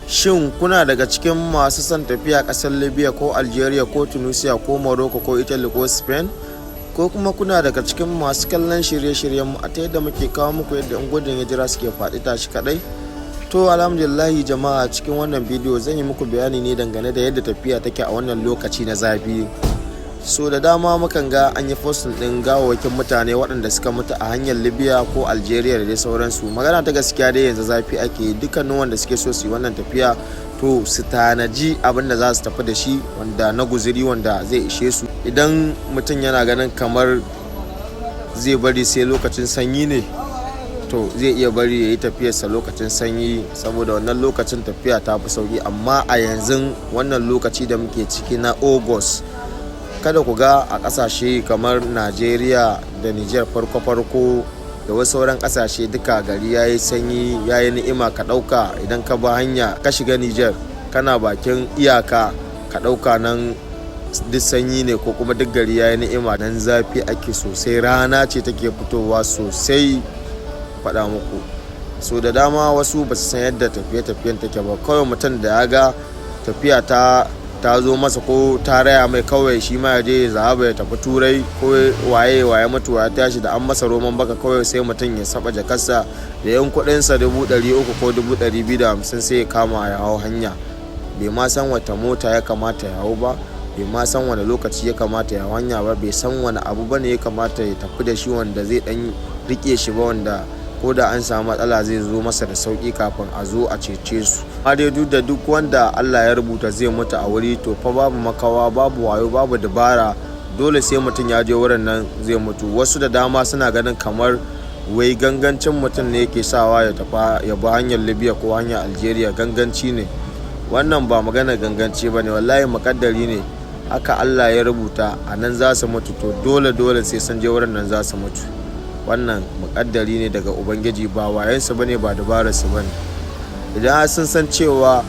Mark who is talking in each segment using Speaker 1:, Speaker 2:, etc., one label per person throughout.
Speaker 1: Shin kuna daga cikin masu son tafiya ƙasar Libya ko Algeria ko Tunisia ko Morocco ko Italy ko Spain? Ko kuma kuna daga cikin masu kallon shirye-shiryenmu a ta yadda muke kawo muku yadda 'yan gudun hijira suke faɗi tashi kaɗai? To, alhamdulillahi jama'a, cikin wannan bidiyo zan yi muku bayani ne dangane da yadda tafiya take a wannan lokaci na zafi. So da dama mukan ga an yi posting ɗin gawawwakin mutane waɗanda suka mutu a hanyar Libya ko Algeria da dai sauransu. Magana ta gaskiya dai, yanzu zafi ake. Dukkanin wanda suke so su yi wannan tafiya, to su tanaji abin da za su tafi da shi, wanda na guziri, wanda zai ishe su. Idan mutum yana ganin kamar zai bari sai lokacin sanyi ne, to zai iya bari ya yi tafiyarsa lokacin sanyi, saboda wannan lokacin tafiya ta fi sauki. Amma a yanzu wannan lokaci da muke ciki na August, kada ku ga a kasashe kamar Najeriya da Niger farko-farko da wasu sauran kasashe duka gari ya yi sanyi, ya yi ni'ima, ka ɗauka idan ka ba hanya ka shiga Niger, kana bakin iyaka, ka ɗauka nan duk sanyi ne ko kuma duk gari ya yi ni'ima. Nan zafi ake sosai, rana ce take fitowa sosai. Faɗa muku, so da dama wasu ba su san yadda tafiye-tafiyen take ba. Kawai mutum da ya ga tafiya ta zo masa ko ta raya mai, kawai shi ma ya je ya zaba ya tafi Turai ko waye waye mutu ya tashi da an masa roman baka, kawai sai mutum ya saba jakarsa da yan kuɗinsa 300,000 ko 250,000, sai ya kama ya hau hanya. Bai ma san wata mota ya kamata ya hau ba, bai ma san wani lokaci ya kamata ya hau hanya ba, bai san wani abu ba ne ya kamata ya tafi da shi wanda zai dan rike shi ba, wanda ko da an samu matsala zai zo masa da sauki kafin a zo a cece su. Amma dai duk da duk wanda Allah ya rubuta zai mutu a wuri, to fa babu makawa, babu wayo, babu dabara, dole sai mutum ya je wurin nan zai mutu. Wasu da dama suna ganin kamar wai gangancin mutum ne yake sawa ya tafi ya bi hanyar Libya ko hanyar Algeria, ganganci ne. Wannan ba magana ganganci ba ne, wallahi makaddari ne. Haka Allah ya rubuta a nan za su mutu, to dole dole sai sun je wurin nan za su mutu. Wannan mukaddari ne daga Ubangiji, ba wayansu bane, ba dabararsu bane. Idan har sun san cewa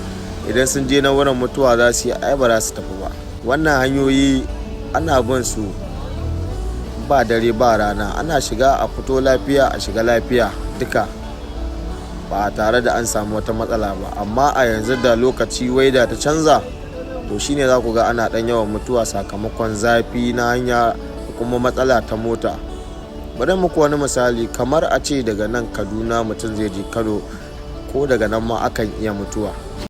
Speaker 1: idan sun je na wurin mutuwa za su yi, ai ba za su tafi ba. Wannan hanyoyi ana bin su ba dare ba rana, ana shiga a fito lafiya, a shiga lafiya duka, ba tare da an samu wata matsala ba. Amma a yanzu da lokaci waida ta canza, to shine za ku ga ana dan yawan mutuwa sakamakon zafi na hanya da kuma matsala ta mota. Bari muku wani misali, kamar a ce daga nan Kaduna mutum zai je Kano, ko daga nan ma akan iya mutuwa.